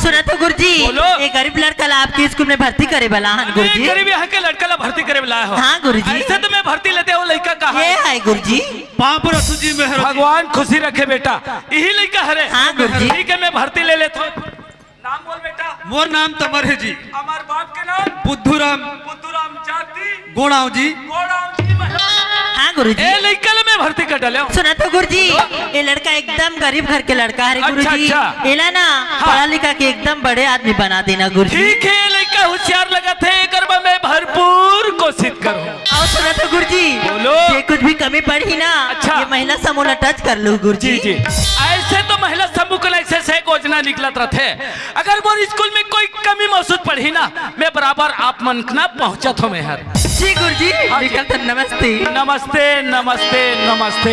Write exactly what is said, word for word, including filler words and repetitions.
सुनत हो गुरुजी, बोलो। ये गरीब लड़का ला आपके स्कूल में भर्ती करे वाला हन अरे, गुरुजी। गरीब यहाँ के लड़का ला भर्ती करे वाला हो। हाँ गुरुजी। ऐसे तो मैं भर्ती लेते हो, लड़का कहाँ ये है? है गुरुजी। पाँव परसू जी मेहर। भगवान खुशी रखे बेटा, यही लड़का हरे। हाँ गुरुजी। ठीक है, मैं भर्ती ले लेता हूँ। नाम बोल बेटा। मोर नाम तमर है जी। हमार बाप के नाम? बुद्धू राम। बुद्धू राम। जाति? गोड़ाव जी। गोड़ाव जी। हाँ गुरुजी। ए लइका ले मैं भर्ती कर डाले हूँ। सुना तो गुरुजी, ये लड़का एकदम गरीब घर के लड़का है अच्छा, गुरुजी। अच्छा। एला ना हाँ। पढ़ा लिखा के एकदम बड़े आदमी बना देना गुरुजी। ठीक है, लइका होशियार लगा थे, एकर बर मैं भरपूर कोशिश करूँ। और सुना तो गुरुजी, बोलो। ये कुछ भी कमी पड़ी ना, अच्छा। ये महिला समूह ला टच कर लो गुरुजी। जी, जी। ऐसे तो महिला समूह के ऐसे से योजना निकलत रहते। अगर मोर स्कूल में कोई कमी महसूस पड़ही ना, मैं बराबर आप मन ना पहुंचत हो मैं हर। जी गुरुजी, हाँ जी। निकलत नमस्ते। नमस्ते, नमस्ते, नमस्ते।